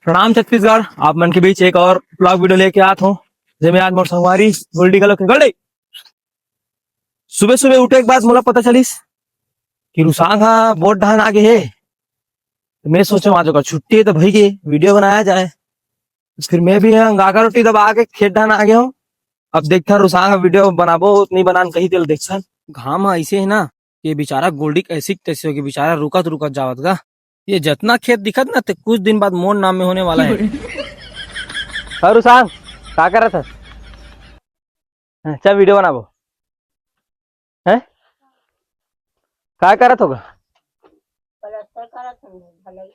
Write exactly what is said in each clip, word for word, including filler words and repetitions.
प्रणाम छत्तीसगढ़, आप मन के बीच एक और vlog video लेके आत हों, जेमे आज मोर संगवारी गोल्डी घलो के। गोल्डी, सुबह सुबह उठे के बाद मोला पता चलिस कि रुसांग हा बोर डहान आ गे हे। तो मैं सोचेंव आज ओकर छुट्टी हे, तो भई के video बनाया जाए। फिर मैं भी यहाँ गागा रोटी दबा के खेत डहान आ गे हों। अब देखथन रुसांग video बनाबो, नहीं बनान कही तेला देखथन। घाम ह अइसे हे ना कि बेचारा गोल्डी के ऐसी के तैसी होगे, बेचारा रुकत रुकत जावत गा। ये जतना खेत दिखत ना, ते कुछ दिन बाद मोर नाम में होने वाला है। अउ रुसांग, का करत हस? हैं, चल video बनाबो। हैं? का करत होगा? प्लास्टर करत हन, ढलाई।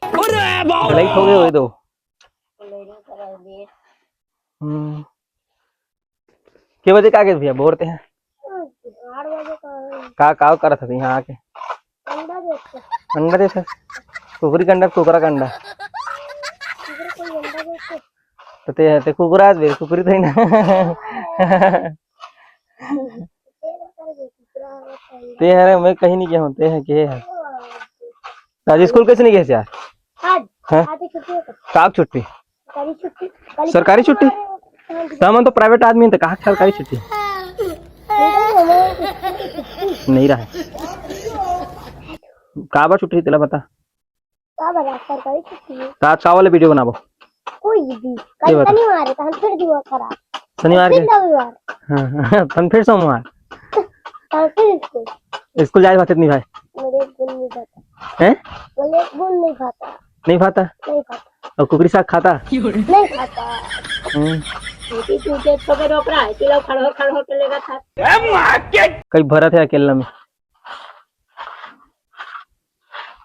ढलाई हो गए होई तो। प्लास्टर करा दे। हम्म। के बजे का गे भैया, बोर ते हैं? आठ बजे का। का, का करत हस यहाँ आके? अंडा देत हस। अंडा देत हस? कुकरी का अंडा, कुकरा का अंडा? कुकरा कोई अंडा देत हस। तो ते, ते कुकरा बे, कुकरी तो ही ना। ते हरे, मैं कहीं नहीं गया हूँ, ते है के है? आज स्कूल कैसे नहीं गए यार? आज, हाँ? आज छुट्टी है। का छुट्टी? सरकारी छुट्टी। सरकारी छुट्टी? हाँ जी। तो हमन तो प्राइवेट आदमी हैं, तो कहाँ सरकारी छुट्टी? नहीं रहा। का बा छुट्टी, तेला बता। का बता, सरकारी छुट्टी है। का, का वाला video बनाबो? कोई भी। ये कल बता। शनिवार है, तो हम फिर जुआ करा। शनिवार फिर के? रविवार। हाँ, हाँ, तहन फिर सोमवार। तहन फिर स्कूल। स्कूल जाए भाते नहीं भाई? मेरे गुण नहीं खाता। हैं? बोले गुण नहीं खाता। नहीं खाता? नहीं खाता। और कुकरी साग खाता? नहीं खाता। हम्म। टूटे टूटे छोटे डोकरा है, किलो खड़हो खड़हो के लेगा था। कई भरत है अकेला में।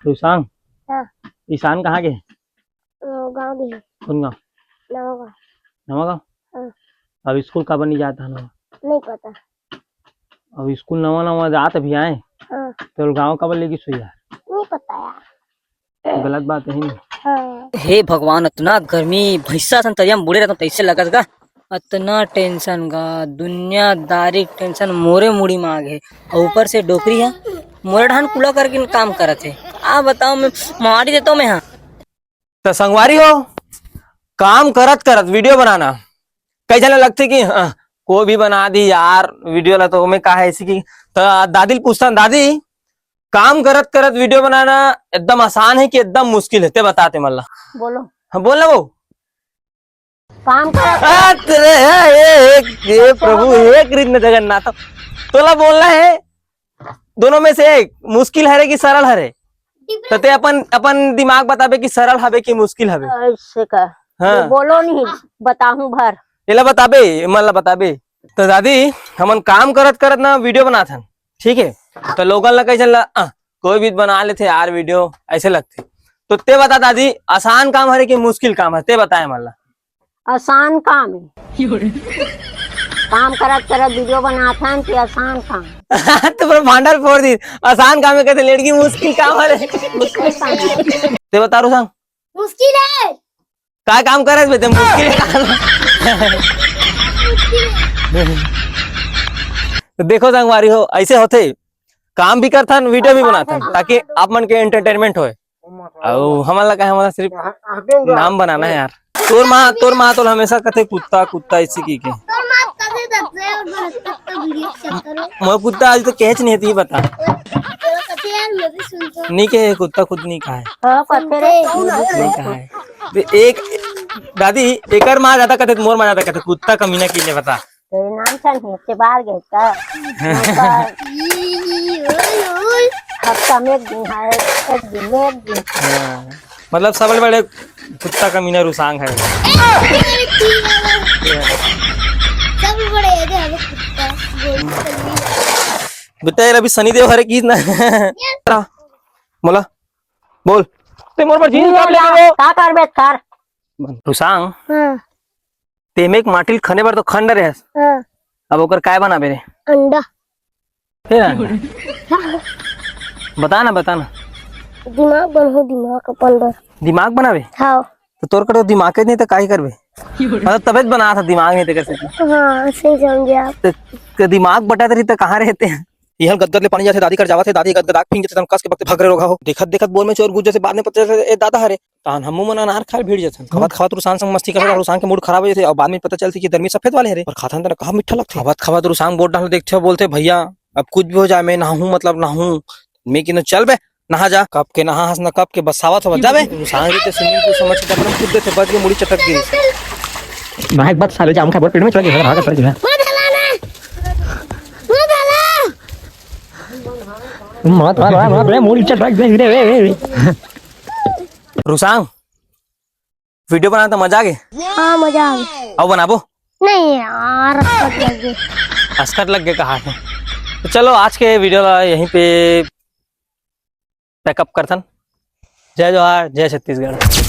रुसांग, हाँ। ईशान कहाँ के? वो गाँव भी है। कौन गाँव? नवा गाँव। नवा गाँव? हाँ। अब स्कूल काबर नहीं जाता ना? नहीं पता। अब स्कूल नवा नवा जात अभी आए। हाँ। तो गाँव काबर लेगी सुई यार? नहीं पता यार। गलत बात है ना? हाँ। हे भगवान, अतना गर्मी, भैंसा सन तरिया में बूड़े रहता तैसे लगत गा। अतना tension गा, दुनियादारी के tension मोरे मुड़ी में आ गे। अउ ऊपर से डोकरी हा मोरे डहान कुला करके काम करत हे। आ बताओ, मैं मारी देता हूँ मैं हा। त संगवारी हो, काम करत करत video बनाना, कई झन लगथे कि, हाँ, कोई भी बना दी यार video ला, तो ओमे का है ऐसी की। त दादी ल पूछथन, दादी, काम करत करत video बनाना एकदम आसान है कि एकदम मुश्किल है, ते बता ते मन ला। बोलो। हाँ, बोल ना वो। काम करत अरे, ए, ए, ए, ए, प्रभु, एक रीत में जगन्नाथ, तोला बोलना है, दोनों में से एक मुश्किल हरे कि सरल हरे? तो ते अपन, अपन दिमाग बताबे कि सरल हवे कि मुश्किल हवे। ऐसे का? हाँ। बोलो नहीं, बताहूँ भर। एला बताबे, मन ला बताबे। तो दादी, हमन काम करत करत ना video बनात हन, ठीक है? तो लोगन ला कई झन ला, आ, कोई भी बना लेथे यार video, ऐसे लगथे। तो ते बता दादी, आसान काम हरे कि मुश्किल काम है, ते बताए मन ला। आसान काम है। काम करत करत video बनात हन, ते आसान काम। तो पूरा भांडा ल फोड़ दी। आसान काम है कहते, लड़की मुश्किल काम हरे। मुश्किल काम है। ते बता रुसांग। मुश्किल है। का काम करत बे ते, मुश्किल है काम। तो देखो संगवारी हो, ऐसे होथे, काम भी करथन, video भी बनाथन, ताकि आप मन के entertainment होए। अउ हमन ला का है, हमन ला सिर्फ नाम बनाना है यार। तोर माँ, तोर माँ तो हमेशा कथे कुत्ता, कुत्ता इसी की के। मोर कुत्ता आज तो कैच नहीं थी, बता। नहीं कहे कुत्ता, खुद नहीं कहा है। हाँ, कथे रे। नहीं कहा है। तो एक दादी, एकर माँ ज्यादा कथे, मोर माँ ज्यादा कथे, कुत्ता कमीना की ले बता। तेरे नाम से नहीं, इससे बाहर गए का? हफ्ता में एक दिन है, एक दिन में एक दिन। हाँ, मतलब सबले बड़े कुत्ता कमीना रुसांग है। सबले बड़े ये दे हमें कुत्ता, गोल्डी कमीना। बेटा, यार अभी सनी देओल हरे की ना। मोला बोल, ते मोर पर जींस कब लेबे वो? का करबे कर? रुसांग। हाँ। तेमे एक माटी ल खने बर तो खन डरे हस। हाँ। अब ओकर काय बनाबे रे? अंडा। फिर अंडा। बता ना, बता ना। दिमाग बनाहूँ, दिमाग अपन बर। दिमाग बनाबे? हाँ। तो तोर कर तो दिमाग नहीं तो काय करबे? मतलब तबे तो बना था दिमाग नहीं तो कर सकते। हाँ, सही समझे आप। तो, तो दिमाग बटा रही तो कहाँ रहते हैं? इहल गदगद ले पानी जाथे, दादी कर जावत हे, दादी गदगद आग फिंग जथे, तन कस के बगते भगरे रोगा हो। देखत देखत बोर में चोर घुस जथे, बाद में पता चलथे ए दादा हरे। तहन हमू मन अनार खाए ल भीड़ जथन। खवत खवत रुसांग संग मस्ती करत रुसांग के मूड खराब हो जथे, अउ बाद में पता चलथे कि दरमी सफेद वाले हरे। पर खाथन तेला कहा मीठा लगथे। खवत खवत रुसांग बोर डाल देखथे, बोलथे, "भैया, अब कुछ भी हो जाए, मैं नहाहूं, मतलब नहाहूं।" मैं किनो, "चल बे, नहा जा।" कब के नहा हस न कब के, बसावत हवस, "जा बे।" रुसांग रहिथे swimming pool समझ के डबरा कूद देथे, बच के मुड़ी चटक गिरी। मैं एक बात साले जाम खा बोल पेट में चला गया, भागा चला गया। मत, मत, मत, मत, रे, मूड़ी चटक गई रे, रे, रे, रे। रुसांग, video बनाना त मजा आ गे? हाँ, मजा आ गे। अउ बनाबो? नहीं यार, असकट लग गे। असकट लग गे कहा है? तो चलो, आज के video ला यहीं पे pack up करथन। जय जोहार, जय छत्तीसगढ़।